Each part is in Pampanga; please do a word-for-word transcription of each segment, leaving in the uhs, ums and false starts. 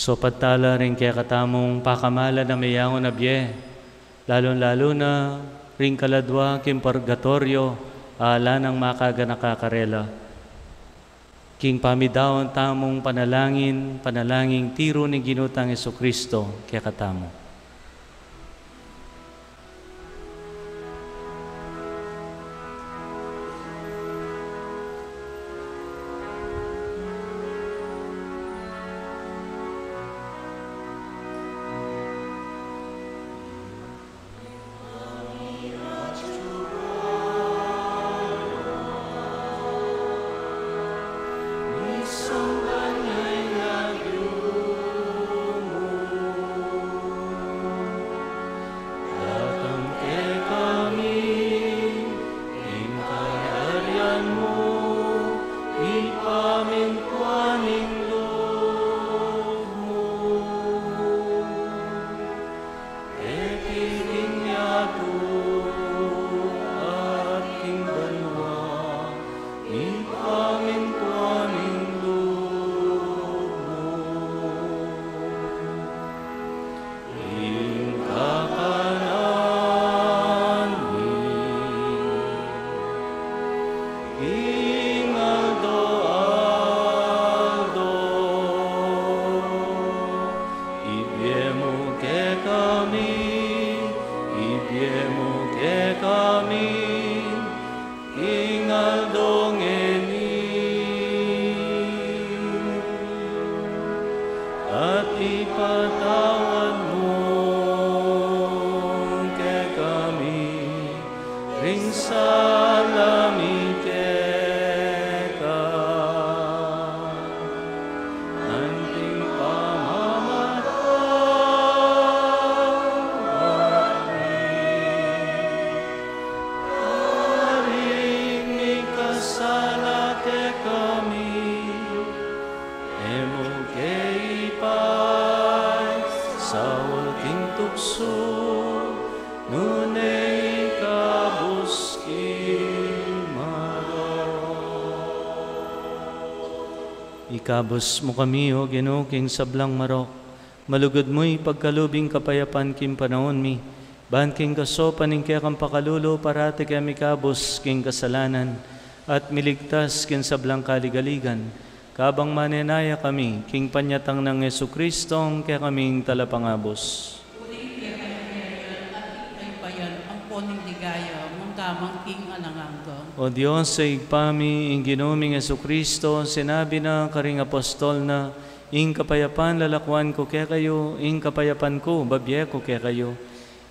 Sopat tala ring kekatamung pakamalan a meyangu na bie, lalung-lalu na ring kaladwa king purgatoryo, ala nang makaganaka karela. King pamidaun tamung panalangin, panalangin tiru ning Ginu tang Jesucristo kekatamu. Datang kekami ing kayarian mu, ipamintuan ing lub mu. Keti king yatu at king banua, ipamintuan ing lub mu. Ing kakanan mi king aldo-aldo, ibie mu kekami, ibie mu kekami king aldo ngeni, at ipatawad mu kekami ring sala mi keka, anting pamamatawad mi karing mikasala kekami. E mu ke ipaisaul king tuksu, nune ikabus king marok. Ikabus mu kami, O Ginu, king sablang marok. Malugud mu ipagkalub ing kapayapan king panaun mi, ban king kasopan ning kekang pakalulu parati kami mikabus king kasalanan, at miligtas king sablang kaligaligan, kabang manenaya kami king panyatang nang Jesucristo, ing kekaming Talapangabus. Uling keka ing kayarian, at ing kayupayan, ampon ing ligaya, mangga man king alang angga. O Dios, Ibpa mi, ing Ginu ming Jesucristo, sinabi na karing apostol na, ing kapayapan lalakuan ku kekayu, ing kapayapan ku babie ku kekayu.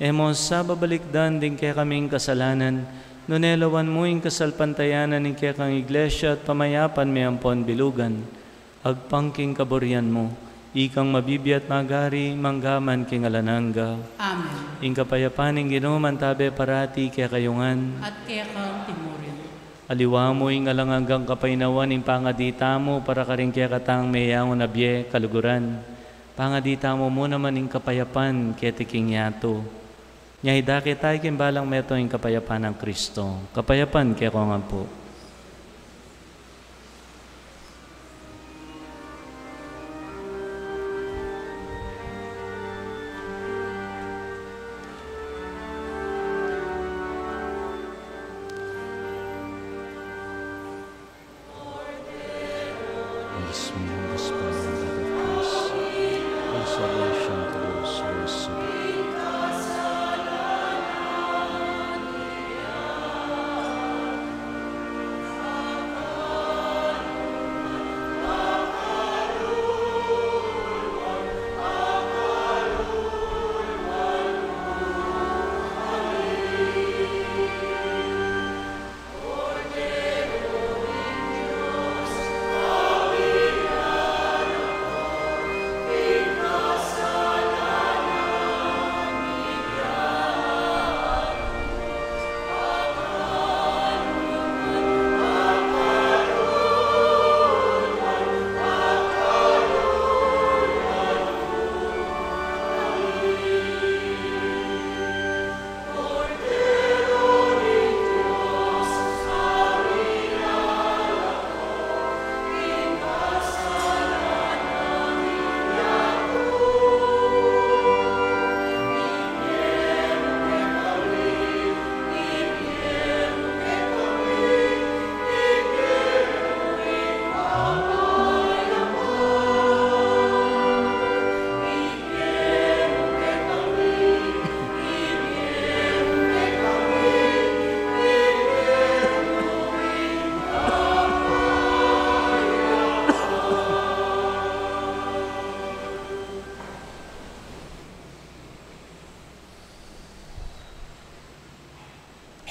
E mu sa babalikdan ding kekaming kasalanan, nune lawan mu ing kasalpantayanan ning kekang Iglesia at pamayapan me ampon bilugan. Agpang king kaburian mu, ikang mabibie at magari, mangga man king alang angga. Amen. Ing kapayapan ning Ginu mantabe parati kekayu ngan. At keka mu rin. Aliwa mu ing alang anggang kapaynawan ing pangadi tamu para karing kekatang meyangu na bie kaluguran. Pangadi tamu mu naman ing kapayapan keti king yatu. Nya idake tamu king balang metung ing kapayapan nang Kristo. Kapayapan kekayu ngan pu. This meal is body and blood of Christ, for salvation to those who receive it.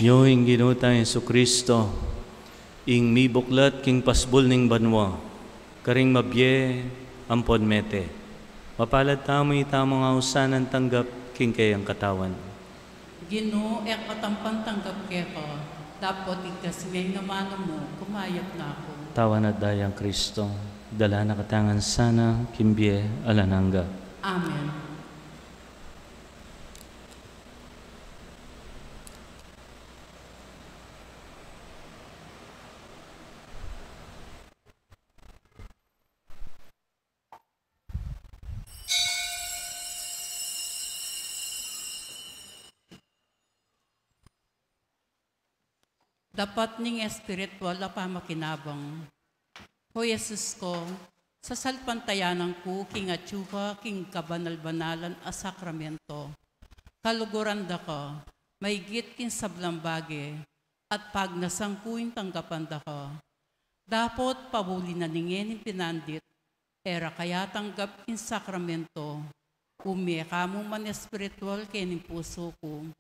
Yu ing Ginu tang Jesucristo, ing mibuklat king pasbul ning banua, karing mabie ampon mete. Mapalad tamu itamu ngan ausan a tanggap king keyang katawan. Ginu, e ku katampan tanggap keka, dapot igkas me ing amanu mu, kumayap na ku. Katawan at dayang Cristo, dala na katamu ngan sana king bie alang angga. Amen. Dapat ning espiritual a pamakinabang. O Jesus ku, sasalpantayanan ku king atyu ka king kabanal-banalan a sakramento. Kaluguran da ka, maigit king sablang bage, at pagnasan ku ing tanggapan da ka. Dapot pauli na ning ngening pinandit, e ra ka ya tanggap king sakramento, ume ka mu man espiritual kening pusu ku.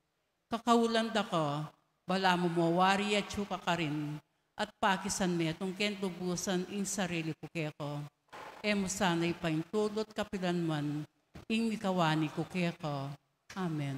Kakaulan da ka, balamu mo wari atyu ka karin, at pakisan metung king lubusan ing sarili ku keka. E mu sana ipaintulut kapilan man ing mikawani ku keka. Amen.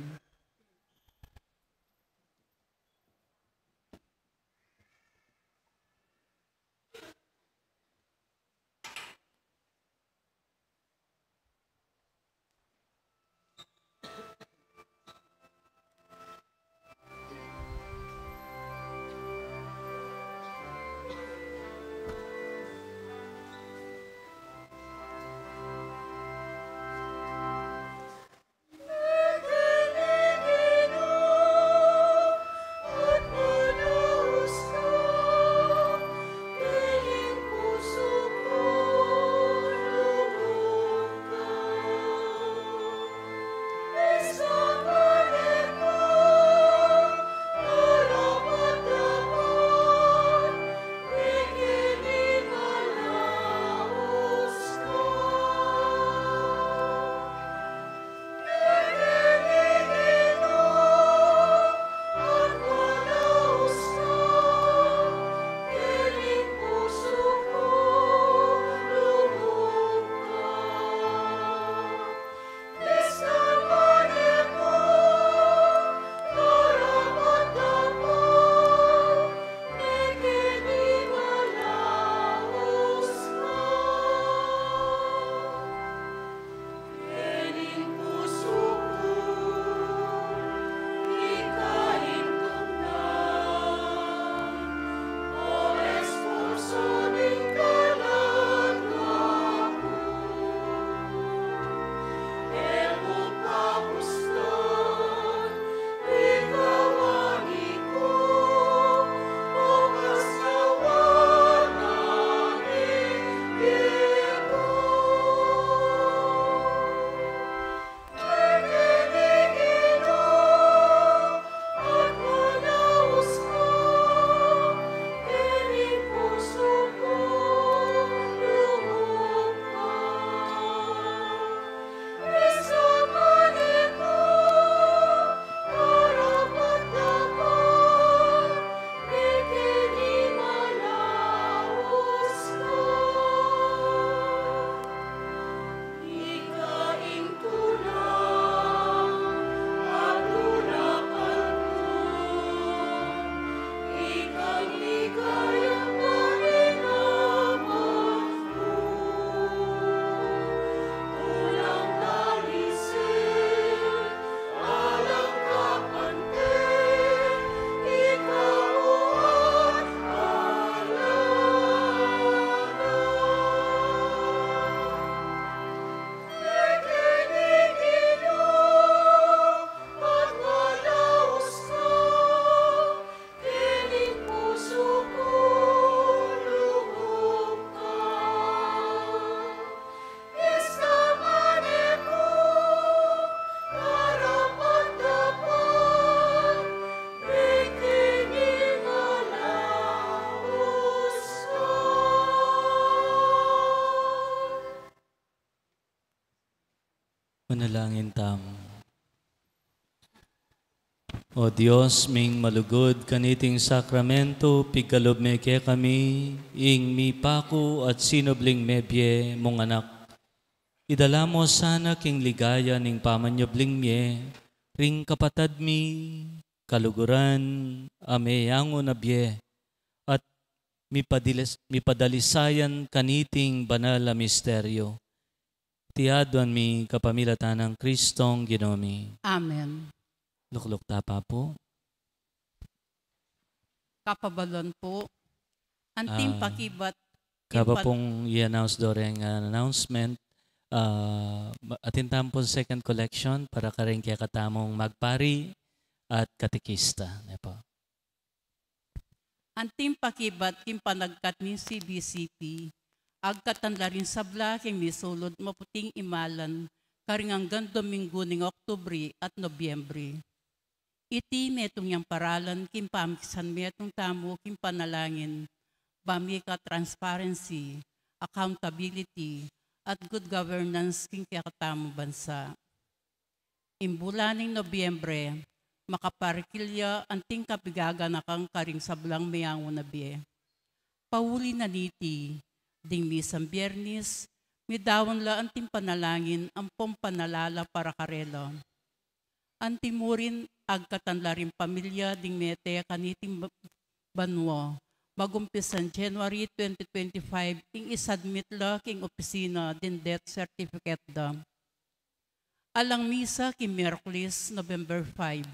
Manalangin tamu. O Dios ming malugud, kaniting sakramento, pigalub me kekami ing mipaku at sinubling mebie mung Anak. Idala mo sana king ligaya ning pamanyubling mie ring kapatad mi kaluguran a meyangu na bie, at mipadilis-, mipadalisayan kaniting banal a misteryo. Iti aduan mi kapamilatan nang Kristong Ginu mi. Amen. Lukluk ta pa pu. Kapabaluan pu. Anting Ah, pakibat, kaba kimpat- pung i-announce do reng, ah, announcement, ah, ma-, atin tamu pung second collection para karing kekatamung magpari at katekista. Ne po. Anting pakibat king panagkat ning C B C P, agkatan la ring sabla king misulud maputing imalan karing anggang Dominggu ning Oktubri at Nobyembre. Iti metung yang paralan king pamikisan metung tamu king panalangin, ba mika transparency, accountability, at good governance king kekatamung bansa. Ing bulan ning Nobyembre, makaparikil ya anting kapigaganakan karing sablang meyangu na bie. Pauli na niti, ding misang Biernis, midaun la anting panalangin ampong panalala para karela. Anti mu rin agkatan la ring pamilya ding mete kaniting ba-, banua, magumpisang January twenty twenty-five, ing i-submit la king opisina ding death certificate da. Alang misa king Miyerkules, November five,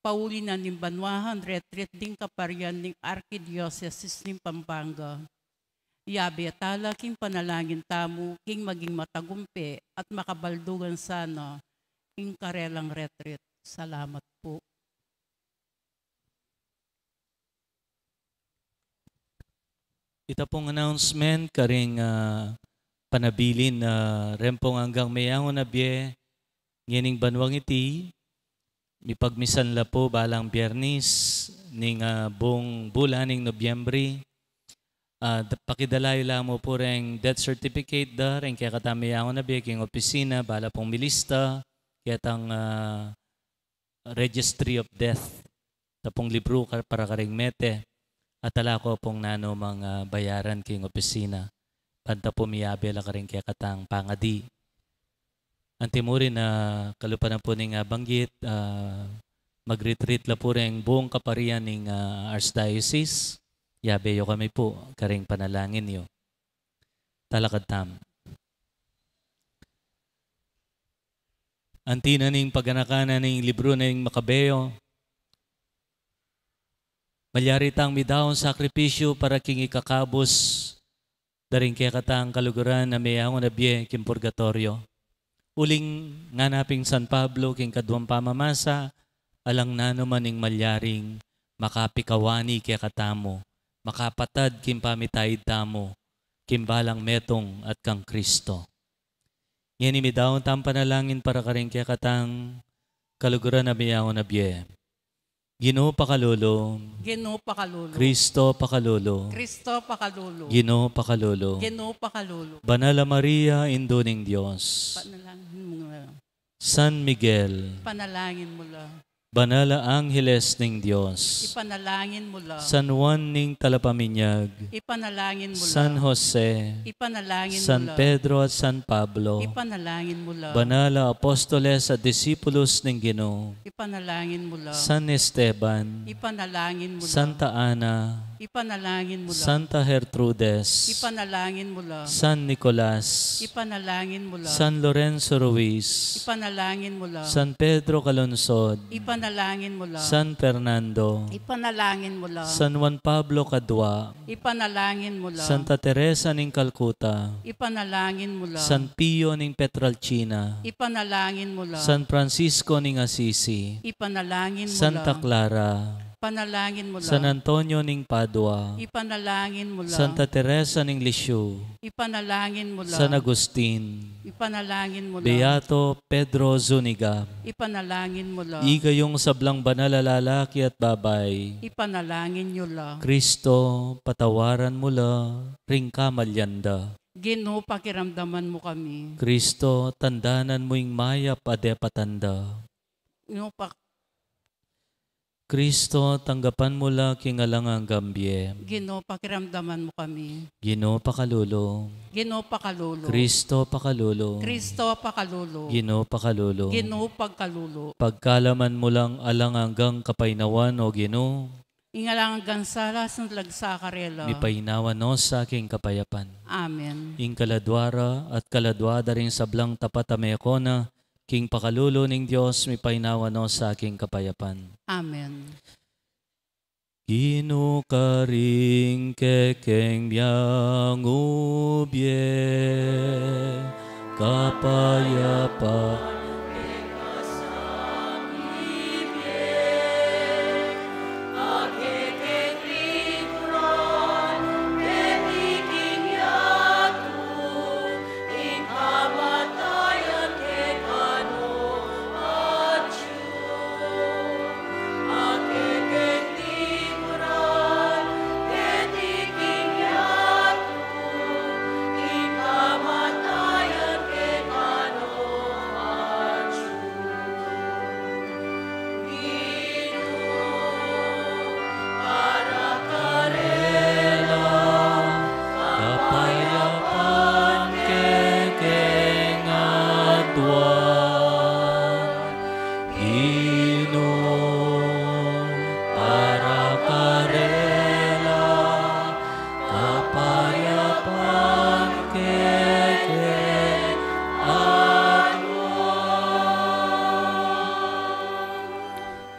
pauli na ning banuahan retreat ding kaparian ning Arkidiosesis ning Pampanga. Yabe tala king panalangin tamu king maging matagumpe at makabaldugan sana ing karelang retreat. Salamat pu. Ita pung announcement karing, ah, panabilin, ah, rempong anggang meyangu na bie ngening banuang iti, mipagmisan la pu balang Biernis ning, ah, bung bulan ning Nobyembre. Ah, d-, pakidala yu la mu pu reng death certificate da reng kekatang meyangu na bie king opisina, bala pung milista ketang, ah, Registry of Death, tapung libru ka-, para karing mete, at ala ko pung nanumang, ah, bayaran king opisina, banta pu miyabe la karing kekatang pangadi. Anti mu rin, ah, kalupa na pu ning, ah, banggit, ah, mag-retreat la pu reng buung kaparian ning, ah, Archdiocese, yabe yu kami pu karing panalangin yu. Talakad tamu. Anti na ning paganakan na ning libru na ning Makabeo, malyari tang midaun sakripisyu para king ikakabus da ring kekatang kaluguran a meyangu na bie king purgatoryo. Uling ngana pin San Pablo king kaduang pamamasa, alang nanu man ing malyaring makapikawani kekatamu, makapatad king pamitaid tamu king balang metung at kang Kristo. Ngeni midaun tang panalangin para karing kekatang kaluguran a meyangu na bie. Ginu pakalulu. Ginu pakalulu. Kristo pakalulu. Kristo pakalulu. Ginu pakalulu. Ginu pakalulu. Banal a Maria, Indu ning Dios. Panalangin mu la. San Miguel. Panalangin mu la. Banal a Angeles ning Dios. Ipanalangin mu la. San Juan ning Talapaminyag. Ipanalangin mu la. San Jose. Ipanalangin mu la. San Pedro at San Pablo. Ipanalangin mu la. Banal a apostoles at disipulus ning Ginu. Ipanalangin mu la. San Esteban. Ipanalangin mu la. Santa Ana. Ipanalangin mu la. Santa Gertrudes. Ipanalangin mu la. San Nicolas. Ipanalangin mu la. San Lorenzo Ruiz. Ipanalangin mu la. San Pedro Calungsod. Ipanalangin mu la. San Fernando. Ipanalangin mu la. San Juan Pablo Kadua. Ipanalangin mu la. Santa Teresa ning Calcutta. Ipanalangin mu la. San Pio ning Pietrelcina. Ipanalangin mu la. San Francisco ning Assisi. Ipanalangin mu la. Santa Clara. Ipanalangin mu la. San Antonio ning Padua. Ipanalangin mu la. Santa Teresa ning Lisieux. Ipanalangin mu la. San Agustin. Ipanalangin mu la. Beato Pedro Zuniga. Ipanalangin mu la. Ikayung sablang banal a lalaki at babai. Ipanalangin yu la. Kristo, patawaran mu la ring kamalyan da. Ginu, pakiramdaman mu kami. Kristo, tandanan mu ing mayap a depatan da. Ginu, pak- Kristo, tanggapan mu la king alang anggang bie. Ginu, pakiramdaman mu kami. Ginu, pakalulu. Ginu, pakalulu. Kristo, pakalulu. Kristo, pakalulu. Ginu, pakalulu. Ginu, pagkalulu. Pagkalaman mu lang alang anggang kapaynawan, O Ginu. Ing alang anggang sala, sala sa karela. Mipainawa no sa king kapayapan. Amen. Ing kaladua ra at kaladua da ring sablang tapat a mekona, king pakalulu ning Dios, mipainawa no sa king kapayapan. Amen. Ginu, karing kekeng miangubie, kapayapan kapayapan kekeng adwan. Ginu, para karela, kapayapan kekeng adwan.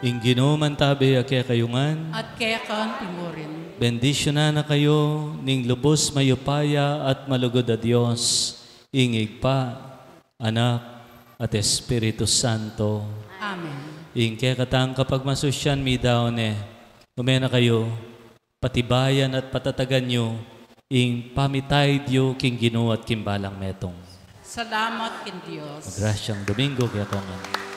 Ing Ginu mantabi a kekayu ngan. At keka mu rin. Bendisyunan na kayu ning lubus mayupaya at malugud a Dios, ing Ibpa, Anak, at Espiritu Santo. Amen. Ing kekatang kapagmasusyan midaun ne, ume na kayu, patibayan at patatagan yu ing pamitaid yu king Ginu at king balang metung. Salamat king Dios. Magrasyang Domingo kekongan.